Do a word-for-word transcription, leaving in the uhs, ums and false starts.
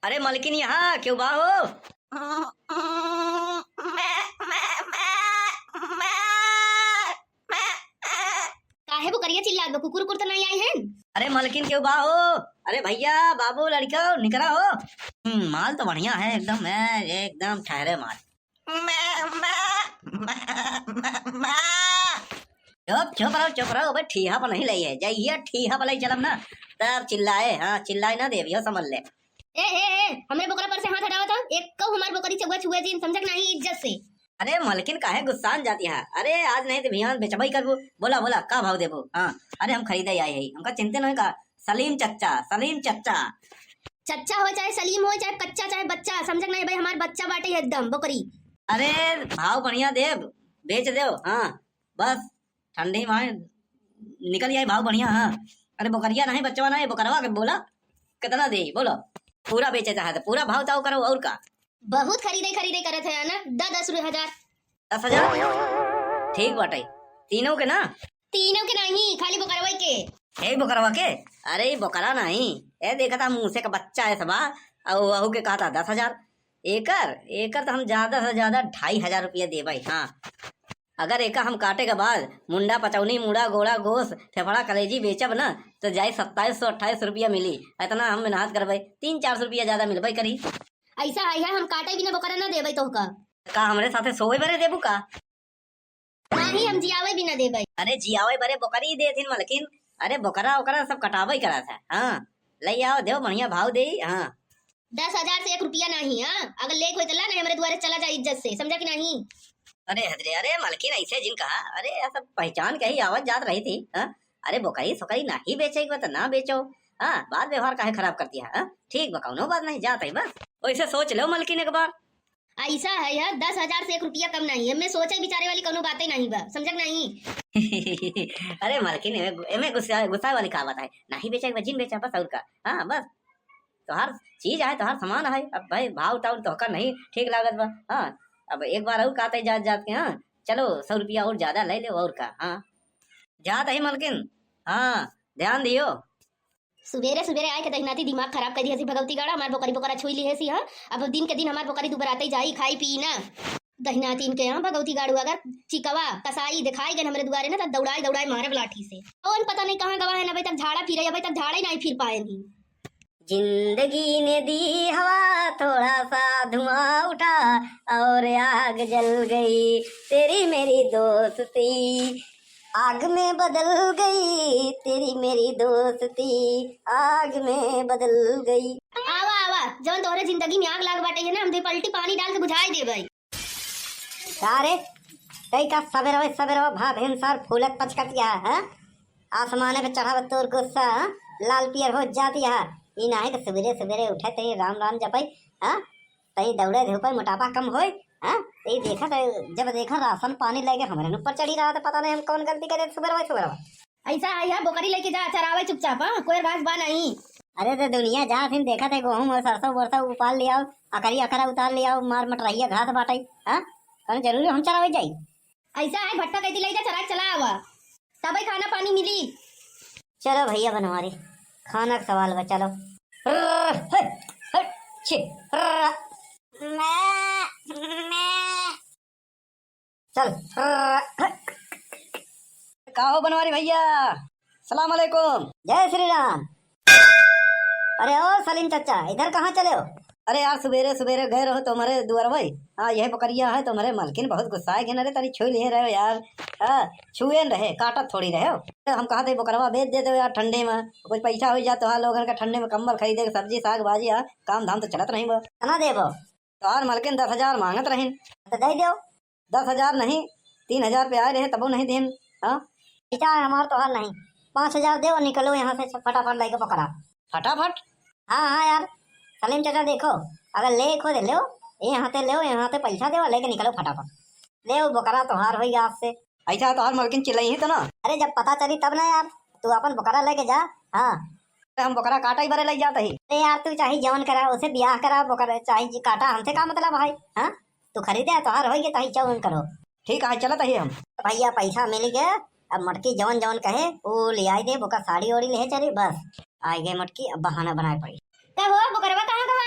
अरे मलकिन, यहाँ केउ बा हो? काहे बोकरिया चिल्लात बा? कुकुर उकुर त नाहीं आए हैं? अरे मलकिन, केउ बा हो? अरे भइया, बाबू, लड़िका, निकरा हो। हम्म, माल तो बढ़िया है एकदम, है एकदम ठहरे माल। चुप, चुप रहो, चुप रहो, अबे ठीहा पर नहीं लई है, जहिया ठीहा पर लई चलब ना, तब चिल्लाए, हाँ, चिल्लाए ना देब, यो समझ ले। ए, ए, ए, हमरे बोकरा पर से हाथ हटावा तो, एक कहू हमार बोकरी चउआ छुए जिन, समझक नाहीं इज्जत से। अरे मलकिन, काहे गुस्सान जाती है? अरे आज नहीं तो बिहान बेचबई करबू। बोला, बोला, का भाव देबू? हाँ, अरे हम खरीदे आए हई, हमका चिंते नहीं का। सलीम चच्चा, सलीम चच्चा। चच्चा हो चाहे सलीम हो, चाहे कच्चा, चाहे बच्चा, समझक नाहीं भाई, हमार बच्चा बाटे एकदम बोकरी। अरे भाव बढ़िया देब, बेच देव, हाँ, बस ठंडी माय निकल जाए भाव बढ़िया, हाँ। अरे बोकरिया नहीं, बच्चवा नहीं, बोकरवा के बोला, कितना दे, बोलो। पूरा बेचे चाहे तो पूरा भाव ताव करो, और का। बहुत खरीदे खरीदे करत है ना, द दस रु-, हजार। दस हजार? ठीक बाटे। तीनों के ना? तीनों के नहीं, खाली बोकरवा के। हे बोकरवा के? अरे ई बोकरा नहीं, ए देखा था मूसे का बच्चा है सबा, और वहू के कहा था दस हजार। एकर, एकर तो हम ज्यादा से ज्यादा ढाई हजार रुपया देबै, हाँ। अगर एका हम काटे के बाद मुंडा, पचौनी, मूड़ा, गोड़ा, गोस, फेफड़ा, कलेजी बेचब ना, तो जाई सत्ताईस सौ अट्ठाईस रुपया मिली। इतना हम मेहनत करबै, तीन चार सौ रुपया ज्यादा मिलबै करी। ऐसा है, है, हम काटे बिना बोकरा ना देबै तोहका। का हमरे साथे सोए बरे देबू का? नाही, हम जियावे बिना देबै। अरे जियावे बरे बोकरी देथिन मलकिन, अरे बोकरा ओकरा सब कटाबै करा था। हाँ, लई आओ, देव बढ़िया भाव दे। हाँ, दस हजार से एक रुपया नाही, हाँ? अगर लेक होई त ला, नहीं हमरे दुआरे चला जा इज्जत से, समझा कि नाही? अरे हजरे, अरे मलकिन ऐसे जिन कहा, अरे ये सब पहचान के ही आवत जात रही थी, हाँ? अरे बोकरी सोकरी नाही बेचे के बा त ना बेचो, हाँ? बात व्यवहार काहे खराब करती है, हाँ? ठीक बा, कौनो बात नहीं, जात है बस। वैसे सोच लो मलकिन एक बार। ऐसा है यार, दस हजार से एक रुपया कम नहीं, एमे सोचे विचारे वाली कौनो बातें नहीं बा, समझक नहीं? अरे मलकिन, एमे, एमे गुस्सा, गुस्सा वाली का बात है? नहीं बेचे के बा, जिन बेचा बस, और का? हाँ बस, तोहार चीज है, तोहार सामान है। अब भाई भाव ताव तोहका नहीं ठीक लागत बा। हाँ, अब एक बार और कहते जात जात के, हाँ, चलो सौ रुपया और ज्यादा ले लो और का। हाँ, जात है मलकिन। हाँ, ध्यान दियो। सुबेरे सुबेरे आए के दहिनाती दिमाग खराब कर दिया सी भगवती गाड़ा, हमार बोकरी बोकरा छुई ली है सी। हाँ, अब दिन के दिन हमार बोकरी दुबराते जाई, खाई पी ना। दहिनातीन के यहाँ भगवती गाड़ू अगर चिकवा कसाई दिखाई गए हमरे दुआरे ना, तो दौड़ाए दौड़ाए मारब लाठी से। कौन पता नहीं कहाँ गवा है ना, अभी तक झाड़ा फिरे, अभी तक झाड़ा ही नहीं फिर पाए नहीं। जिंदगी ने दी हवा, थोड़ा सा धुआं उठा और आग जल गई, तेरी मेरी दोस्ती आग में बदल गई, तेरी मेरी दोस्ती आग में बदल गई। आवा, आवा, जौन तोहरे जिंदगी में आग लाग बाटे है ना, हम दे पलटी पानी डाल के बुझाई देबै। का रे, कई का सबेरवे सबेरवे भा भिनसार फूलत पचकतिया है? आसमाने पे चढ़ाव तोर गुस्सा, हाँ? लाल पियर हो जाती है। ई नाही तो सुबेरे सुबेरे उठे तई राम राम जपई, हाँ? तई दौड़े धूपे मोटापा कम होई, हाँ? तई देखा तई जब देखा राशन पानी लेके हमरे ऊपर चढ़ी रहा, तो पता नहीं हम कौन गलती करे सुबेरवे सुबेरवे। ऐसा है, बोकरी लेके जा, चरावे चुपचाप, हाँ? कोई घास बा नहीं। अरे तो दुनिया जात हिन, देखत है गोहूं और सरसों वरसों उपाल लियाओ, अकरी अकरा उतार लियाओ, मार मटरहिया घास बाटई, हाँ? कौनो जरूरी हम चरावे जाई? ऐसा है, भट्टा कैदी ले जा, चरा चला आवा, तबे खाना पानी मिली। चलो भैया बनवारी, खाना का सवाल बा, चलो। रर्र, हट, हट, छी, रर्र। मैं, मैं। चल। का हो बनवारी भैया, सलाम अलैकुम। जय श्री राम। अरे ओ सलीम चच्चा, इधर कहाँ चले हो? अरे यार, सुबेरे सुबेरे गए रहो तुम्हारे दुआरवई। हाँ, यह बकरिया है तुम्हारे मलकिन बहुत गुस्साए गए। अरे तनी छुई लिए रहे हो यार। हाँ, छुए न रहे, काटत थोड़ी रहे हो। हम कहा थे बकरवा बेच दे दो यार ठंडी में, कुछ पैसा हो जाए तो हाँ लोगन का ठंडी में कंबल खरीदे, सब्जी साग भाजी, हाँ, काम धाम तो चलत नहीं बा। कितना देबो? तोहार मलकिन दस हजार मांगत रहिन। तो दे दो। दस हजार नहीं, तीन हजार पे आए रहे तबो नहीं देन। हाँ, बेटा हमार तोहार नहीं, पाँच हजार दे और निकलो यहाँ से फटाफट लेके बकरा। फटाफट? हाँ हाँ यार, सलीम चाचा देखो, अगर ले खो दे लो, ये यहाँ से लो, यहाँ से पैसा दे और लेके निकलो फटाफट। ले वो बकरा तोहार होई आज से। ऐसा तोहार मलकिन चिल्लाई ही तो ना? अरे जब पता चली तब ना यार, तू अपन बकरा लेके जा। हाँ। हम बोकरा काटा ही बरे लग जात ही। अरे यार, तू चाहे जवन करा, उसे ब्याह करा, बोकरा चाहे जी काटा, हमसे का मतलब है, हाँ? तू खरीदे, तोहार होई के, चाहे जवन करो। ठीक है, चलत ही हम। भैया, पैसा मिल गया, अब मटकी जवन जवन कहे, वो ले आई दे, बोका साड़ी ओड़ी ले चली, बस। आ गए मटकी, अब बहाना बनाए पड़ी। का हो, बोकरवा कहाँ गवा?